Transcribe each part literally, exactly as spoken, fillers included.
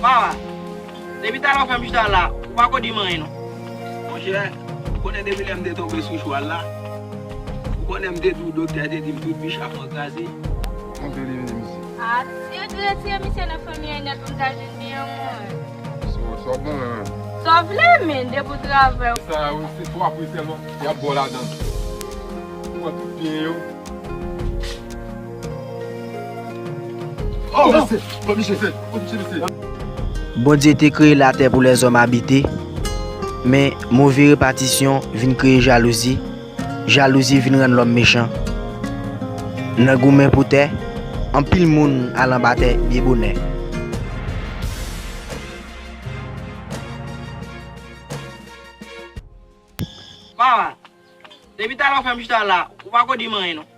Papa, depi talè w fè m chita la, ou pa ko di m anyen non. Monchè, ou konnen depi lè m te tonbe sou chwal la, ou konnen m te di w doktè te di m tout bichaf mwen kraze. Montre li vini, mesye. A, si yo te retire misye nan fanmi an nèt, pou m ta jwenn byen mwen. So, sa w bon, men. Sa w vle, men, depi w travay. Sa, se twa pri sèlman, y ap ba w ladan. Ou pran tout byen yo. Oh, mesye, bon, mesye, bon, mesye, mesye. Bondye te kreye latè pou lèzòm abite, men move repatisyon vin kreye jalouzi, jalouzi vin rann lòm mechan. Nan goumen pou tè, anpil moun al anba tè byen bonè. Papa, depi talè w fè m chita la, ou pa ko di m anyen non.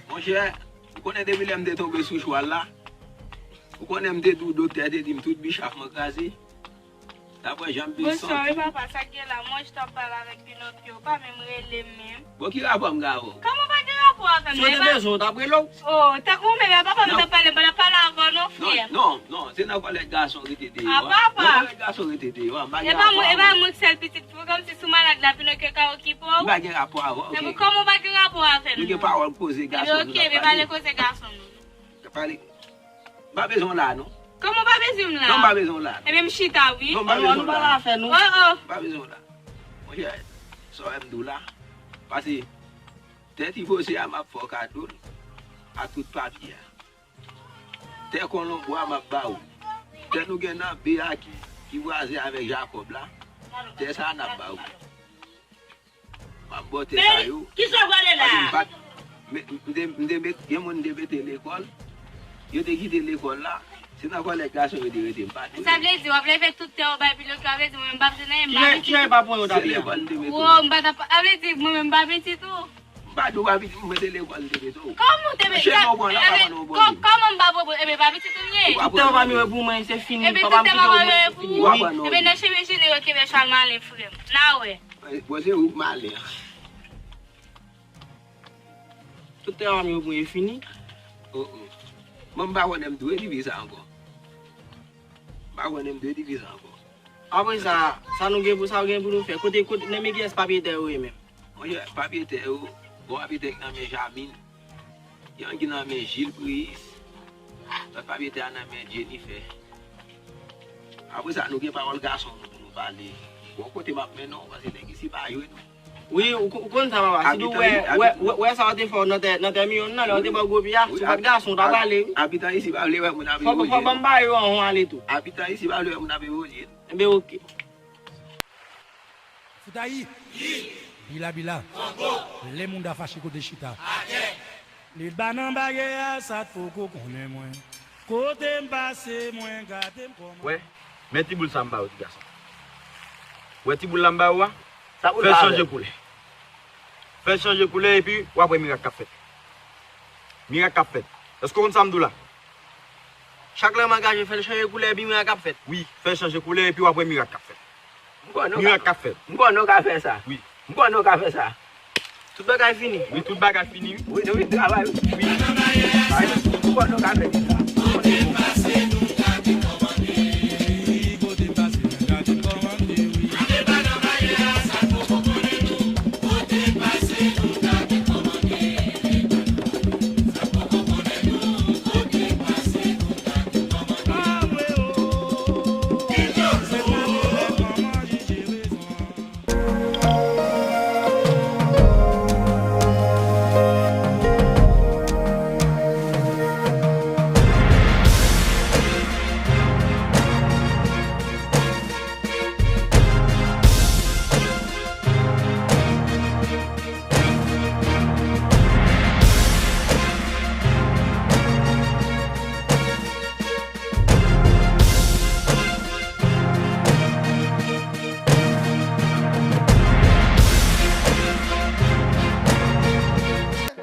Monchè, ou konnen depi lè m te tonbe sou chwal la, ou konnen m te di w doktè te di m tout bichaf mwen kraze. Daprè jan m vin santi. Bonswa, wi papa, sa k gen la? Mwen jis t ap pale avèk Pinokyo, ou pa menm rele m menm. Bon, ki rapò m gen avè w? Kòman w pa gen rapò avè m? Si w te bezwen, w t ap rele w. Oh, tankou w menm, a papa m t ap pale, m pa t ap pale avè w non, frè. Non, non, non, se nan kòlèt gason rete deyò a. A papa. Nan kòlèt gason rete deyò a, m pa gen rapò avè w. E pa mwen, e pa mwen k sèl pitit. Fò kòmsi sou malad la, Pinokyo ka okipe w. M pa gen rapò avè w, oke. Ebyen, kòman w pa gen rapò avè m? Nou gen pawòl koze gason, nou pale. Ebyen, oke, ebyen, pale koze gason nou. Pale. M pa bezwen w la, non. Kòman w pa bezwen m la? Non, m pa bezwen w la, non. Ebyen, m chita, wi. Non, m pa bezwen w la. An nou pale afè nou. Oh, oh. M pa bezwen w la. Monchè, sa w wè m di w la. Pase, tè ti fose a, m ap fè w kado l ak tout papye a. Tè Kolonbo a m ap ba ou. Tè nou gen nan be a ki, ki vwazen avèk Jakòb la, tè sa a n ap ba ou. M ap ba w tè sa yo. Kisa w prale la? Paske m pa t, m, m te, m te met, gen moun m te mete lekòl, yo te kite lekòl la, se nan kòlèt gason yo te rete, m pa t rete. Sa vle di, w ap leve tout tè w bay Pinokyo, sa vle di mwen menm m p ap jwenn anyen, m pa pitit ou? Ki tè pa pran yo t ap ye? Se lekòl m te mete w. Wo, m pa t ap, sa vle di mwen menm m pa pitit ou? M pa di w pa pitit, mwen te lekòl m te mete w. Kòman w te mete, kòman m pa pran w? Ebyen, pa pitit ou m ye? Tout tè w pa mire pou mwen, se fini. Ebyen, tout tè pa mire pou ou? Wi. Ebyen, nan chemen jene yo kenbe chal malen, frè m. N a wè. Bon, se ou k malen. Tout tè w pa mire pou mwen, e fini. Oh, oh. Bon, m pa konnen m dwe di fi sa ankò. M pa konnen m dwe di fi sa ankò. Apre sa, sa nou gen pou, sa w gen pou nou fè? Kote, kote, nan men kiyès papye tè yo ye menm? Monchè, papye tè yo, bon, papye tè k nan men Jamin. Gen ki nan men Jil Priyis. Lòt papye tè a nan men Jenifè. Apre sa, nou gen pawòl gason nou pou nou pale. Bon, kote m ap mennen w, paske nèg isi pa jwe non. Wi, ou, ou konn sa, papa. Si tou wè, wè, wè, wè sa w te fè nan tè, nan tè Miyonn nan, lè w te ba w gwo pye a, si w pa t gason, w ta prale, wi. Abitan isi pa vle wè moun ap voye. Fò, fò ban m ba yo yon ale tou. Abitan isi pa vle wè moun ap voye. Enben, oke. Fout ayi. Bila, bila. Lè moun ta fache kote chita. Li ba nan bagay a, sa t poko konnen mwen. Kote m pase, mwen gade m kòman. Wè, men ti boul sa m ba ou, ti gason. Wè ti boul la m ba ou a? Sa boul la fè l chanje koulè. Fè l chanje koulè epi w ap wè mirak k ap fèt. Mirak k ap fèt. Èske w konn sa m di w la? Chak lè m angaje, fè l chanje koulè epi mirak ap fèt. Wi, fè l chanje koulè epi w ap wè mirak k ap fèt. Mirak k ap fèt. M konnen w ka fè sa. Wi. M konnen w ka fè sa. Tout bagay fini. Wi, tout bagay fini, wi. Wi, nou vin travay, wi. Wi. M konnen w ka fè sa.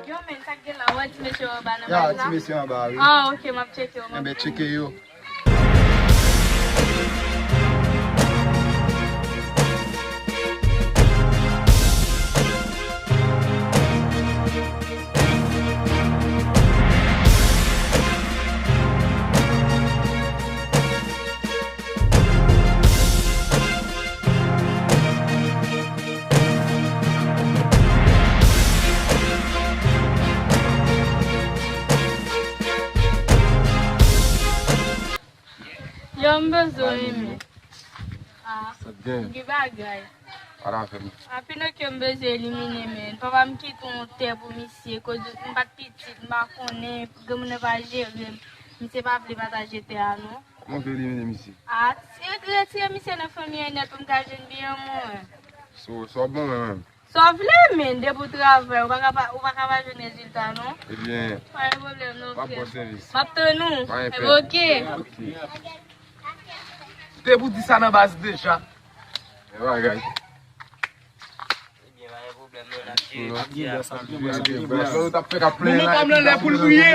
Yo, men, sa k gen la, wè ti mesye yo anba nan baz la? Ya, ti mesye anba, wi. Ah, ok, m ap tcheke yo, m ap vini. Enben, tcheke yo. Yo, m bezwen w, men. Ah, sa t gen? Gen bagay. Pale avè m. Ah, Pinokyo, m bezwen elimine, men. Papa m kite yon tè pou misye, koz m pa t pitit, m pa konnen, granmoun nan pa jere m. Misye pa vle pataje tè a, non. Kòman w vle elimine misye? Ah, retire misye nan fanmi an nèt pou m ka jwenn byen mwen. So, sa w ap ban mwen menm? Sa w vle, men, depi w travay, ou pa ka pa, ou pa ka pa jwenn rezilta, non. Ebyen, pa gen pwoblèm, non, frè. M ap ba w sèvis. M ap tann ou. Pa gen pè. Ok. Ok. Te pou di sa nan baz deja. Men bagay. Ebyen, pa gen pwoblèm, non, n ap jere pati a. Sa nou t ap fè k ap plenyen la. Moman pa m nan lè pou l briye.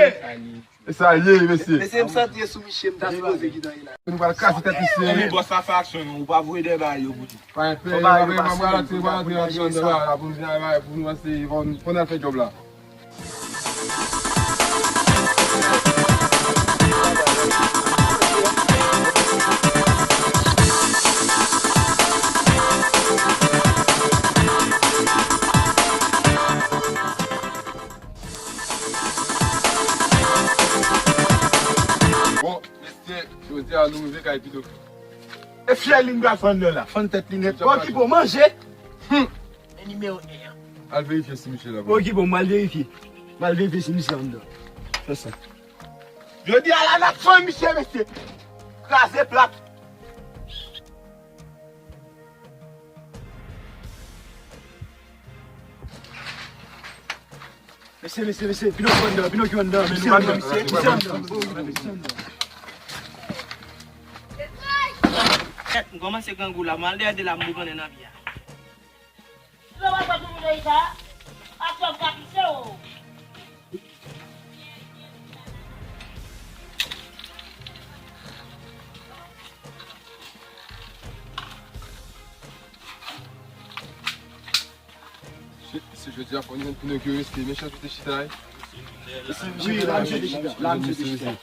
E sa l ye, mesye. Mesye, m santi e sou misye, m ta sipoze kite anyen la. Nou pral kase tèt misye. Ebyen, bòs la fè aksyon, non, ou pa voye dèyè bagay yo pou li. Pa gen pè, pa gen pè, m ap pral antre, m ap antre nan deba la pou nou vin avè, pou nou pase, fò n al fè djòb la. Bon, mesye, jodi a nou rive kay Pinokyo. E fyèl li m pral fann nan la. Fann tèt li nèt. Bon, ki bon manje. Hmm. E nimewo en an. Al verifye si misye la. Bon, ki bon, m al verifye. M al verifye si misye anndan. Fè sa. Jodi a la n ap fann misye, mesye. Kraze plat. Mesye, mesye, mesye, Pinokyo anndan, Pinokyo anndan, mesye anndan, misye anndan. Kèt, m kòmanse grangou la, m al dèyè de la, m boukannen nan vi a. Si w pa fè tout moun sa, aksyon kapise w. Shit, se jodi a fò n jwenn Pinokyo reste, men chans pou te chita, wi. Wi, la misye te chita, la misye te chita.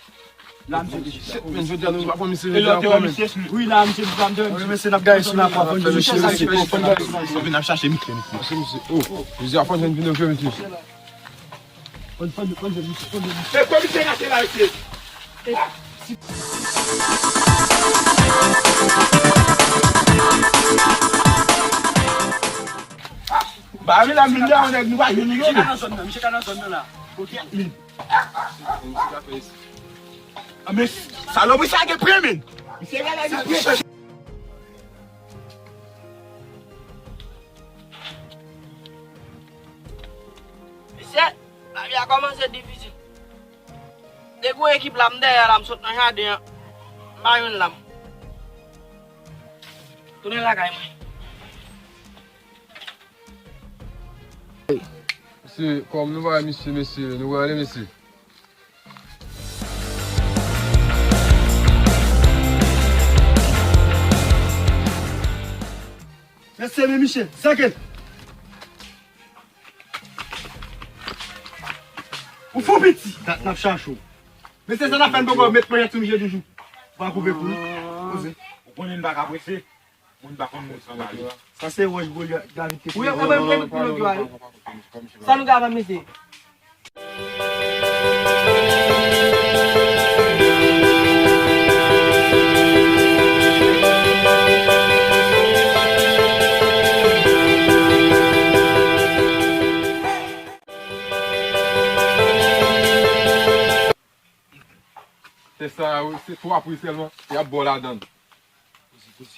La misye te chita. Shit, men jodi a nou pa fò misye rete ankò, men. Wi, la misye te chita. Wi, mesye, n ap gaye sou la, pa fò misye rete. Fò vin ap chache misye, mesye. Chache misye. Oh, jodi a fò n jwenn Pinokyo, mesye. Fò n, fò n, fò n jwenn misye, fò n jwenn misye. E komisè gate la, mesye. Ba, men la, men la, nèg, nou pa jwenn li, non. Misye ka nan zòn nan, misye ka nan zòn nan la. Ok, men. Ah, men salopri sa gen pran, men. Misye gen nèg ki pran. Mesye, lavi a kòmanse difisil. Depi yon ekip la, m dèyè la, m sot nan jaden an, m pa jwenn la m. Tounen lakay mwen. Mesye, kòm nou pa wè misye, mesye, nou prale, mesye. Mesye, men misye, sèke l. Ou fou piti. Dat n ap chache w. Mesye, sa n ap fè, n poko met ponyèt sou misye toujou. Ou pa koupe kou. Poze. Ou konnen n pa ka prese. Moun pa konn moun san mari. Sa se wòch Golyat David te pran. Wi, mwen menm, mwen menm, mwen menm. Sa nou ka vann, mesye? Tè sa a, wi, se twa pri sèlman, y ap ba w ladan l.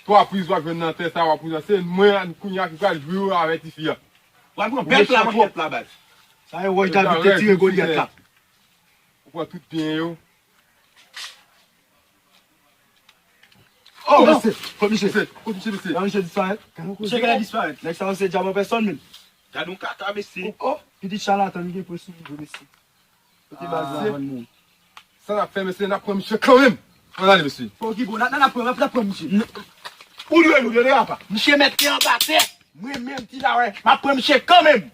Twa priz w ap jwenn nan tè sa, w ap pran. Se mwen kounye a ki pral jwe avè tifi a. W ap pran bèt la, mèchant twòp la, baz. Sa e wòch David te tire Golyat la. Ou pran tout byen yo. Oh, mesye, kot misye? Kot misye, mesye? Nan misye disparèt. Misye ka disparèt. Nèg sa yo se djab an pèsòn, men. Gad yon kaka, mesye. Oh, oh, pitit chalatan, li gen pwen sou li, mesye. Kote baz la vann moun? Sa n ap fè, mesye, n ap pran misye kanmenm. Ann ale, mesye. Fò ki bon, n a, n a pran, n a pran misye. Ou dwe, nou dwe, apa. Misye mèt te anba tè. Mwen menm, ti la, wè, m ap pran misye kanmenm.